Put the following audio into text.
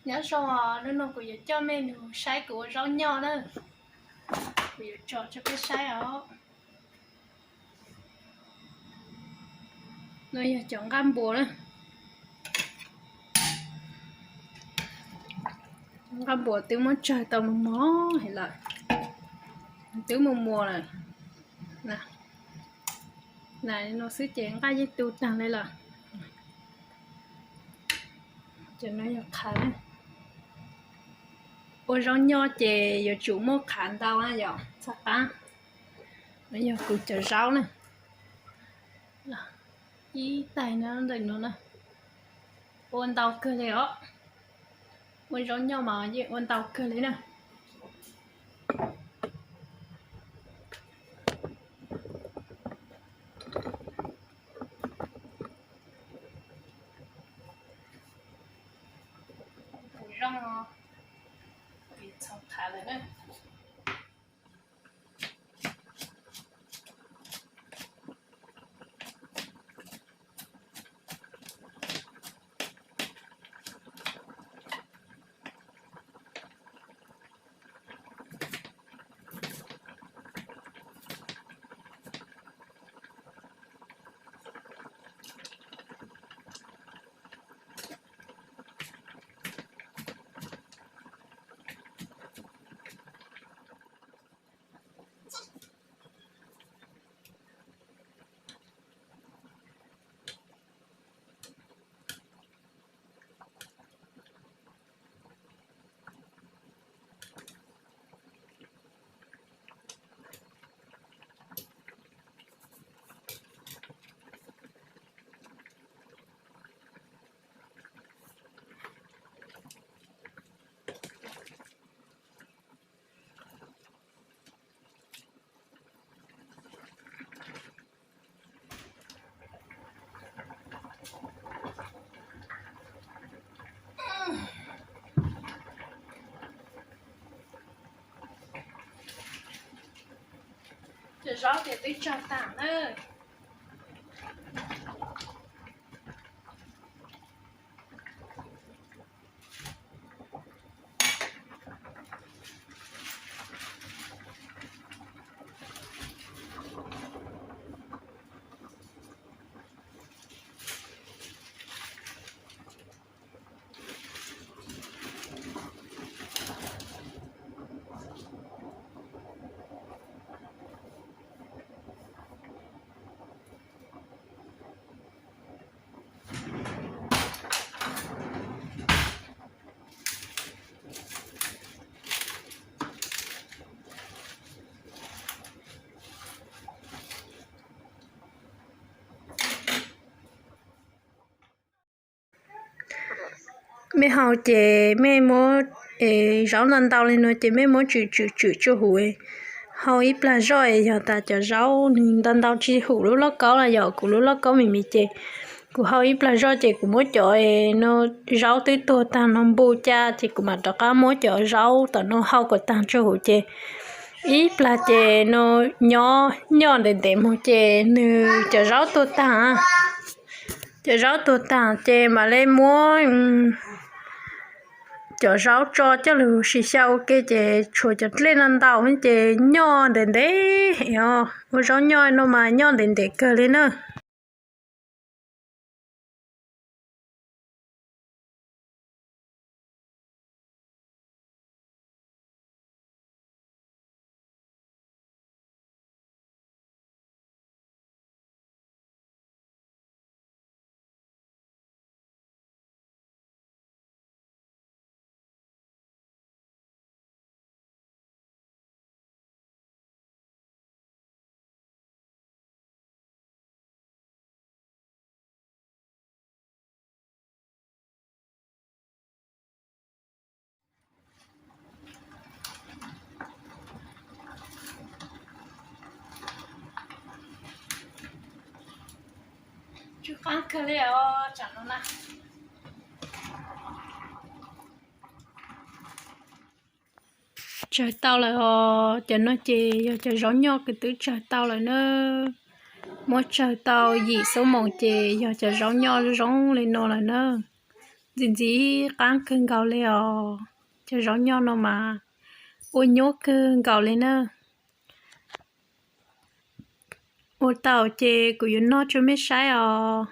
Nyob zoo, hnub no kuv yuav coj mej nug saib kuv ua zaub nyoj na. Kuv yuav tso rau peb saib os. No yog cov nqaj npua na. Nqaj npua twb muab tsawg tau mos mos lawm, twb muag muag lawm. Na, no xwb ces nqaj yeej tu tag li lawm. Ces no yog qhav. Ua zaub nyoj ces yuav tsum muaj qhav ntau na yom, txhaj qab. No yog kuv cov zaub na. Ib tais no ntawm no na. Ua ntau kawg li os. Ua zaub nyoj mas yeej ua ntau kawg li na. Kuv zoo no, txhaum qhav lawm na. Cov zaub ces twb tsawg tag na. Mej hau ces mej muab, zaub ntau ntau li no ces mej muab tswm tswm tswm tsua huv, hau ib plag zoj es yog tas cov zaub nws ntau ntau tsis hum lub lauj kaub los yog kuv lub lauj kaub me me ces kuv hau ib plag zoj ces kuv muab cov no zaub twb tuag tag no npu ca ces kuv mam rov qab muab cov zaub tom no hau kom tag tsua huv ces ib plag ces no nyob nyoj ntev ntev mus ces nws cov zaub tuag tag, cov zaub tuag tag ces mam li muab cov zaub tso coj lug sib xyaw ua ke ces tshuav cov dlej no ntau ces nyoj ntev ntev os. Ua zaub nyoj no mas nyoj ntev ntev kawg li na. Tsw qab kawg li os tsam no na. Tsawg tau lawm os, cov no ces yog cov zaub nyoj kws twb tsawg tau lawm na. Muab tsawg tau yim xuab moos ces yog cov zaub nyoj zoo li no lawm na. ntxim ntxim qab kawg nkaus li os. Cov zaub nyoj no mas ua nyuaj kawg nkaus li na. Ua tau ces kuv yuav noj tso mej saib os.